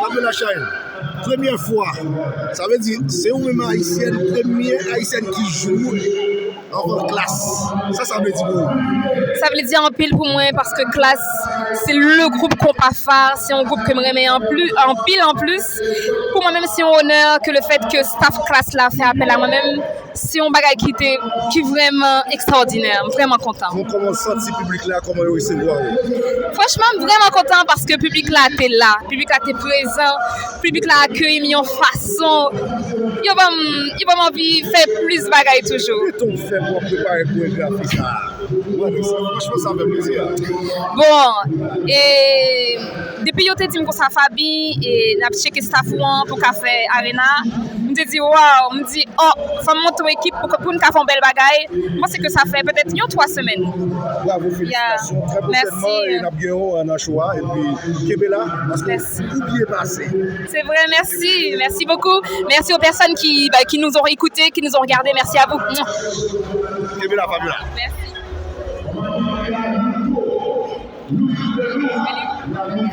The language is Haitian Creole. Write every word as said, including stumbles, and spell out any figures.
Fabiola Shine, premyè fwa. Sa vle di, se ou menm ayisyèn, premyè ayisyèn ki jwe anvan Klass. Sa, sa vle di pou ou? Sa vle di anpil pou mwen paske Klass se le gwoup konpa fa, se yon gwoup ke m renmen anpil, anpil an plis. Pou mwen menm, se yon onè ke le fèt ke staff Klass la fè apèl a mwen menm, se yon bagay ki te, ki vrèman ekstraòdinè. M vrèman kontan. Ou kòman santi piblik la, kòman yo resevwa ou? Franchman, m vrèman kontan paske piblik la te la, piblik la te prezan, piblik la akeyi m yon fason, yo ban m, yo ban m anvi fè plis bagay toujou. Kòman w fè pou w prepare koregrafi sa a? Mwen, franchman, sa fè plezi. Bon, e depi yo te di m konsa, Faby, e n ap tcheke staff ou an pou ka fè arena, m te di, waw, m di, oh, fò m monte yon ekip pou, pou n ka fè yon bèl bagay. M panse ke sa fè petèt yon twa semèn. Bravo, felisitasyon. Trè pwochènman, e n ap gen w nan show a, epi kenbe la, paske ou byen pase. C'est vrai, merci. Merci beaucoup. Merci aux personnes qui, bah, qui nous ont écoutés, qui nous ont regardés. Merci à vous. Kenbe la, Fabiola. Merci.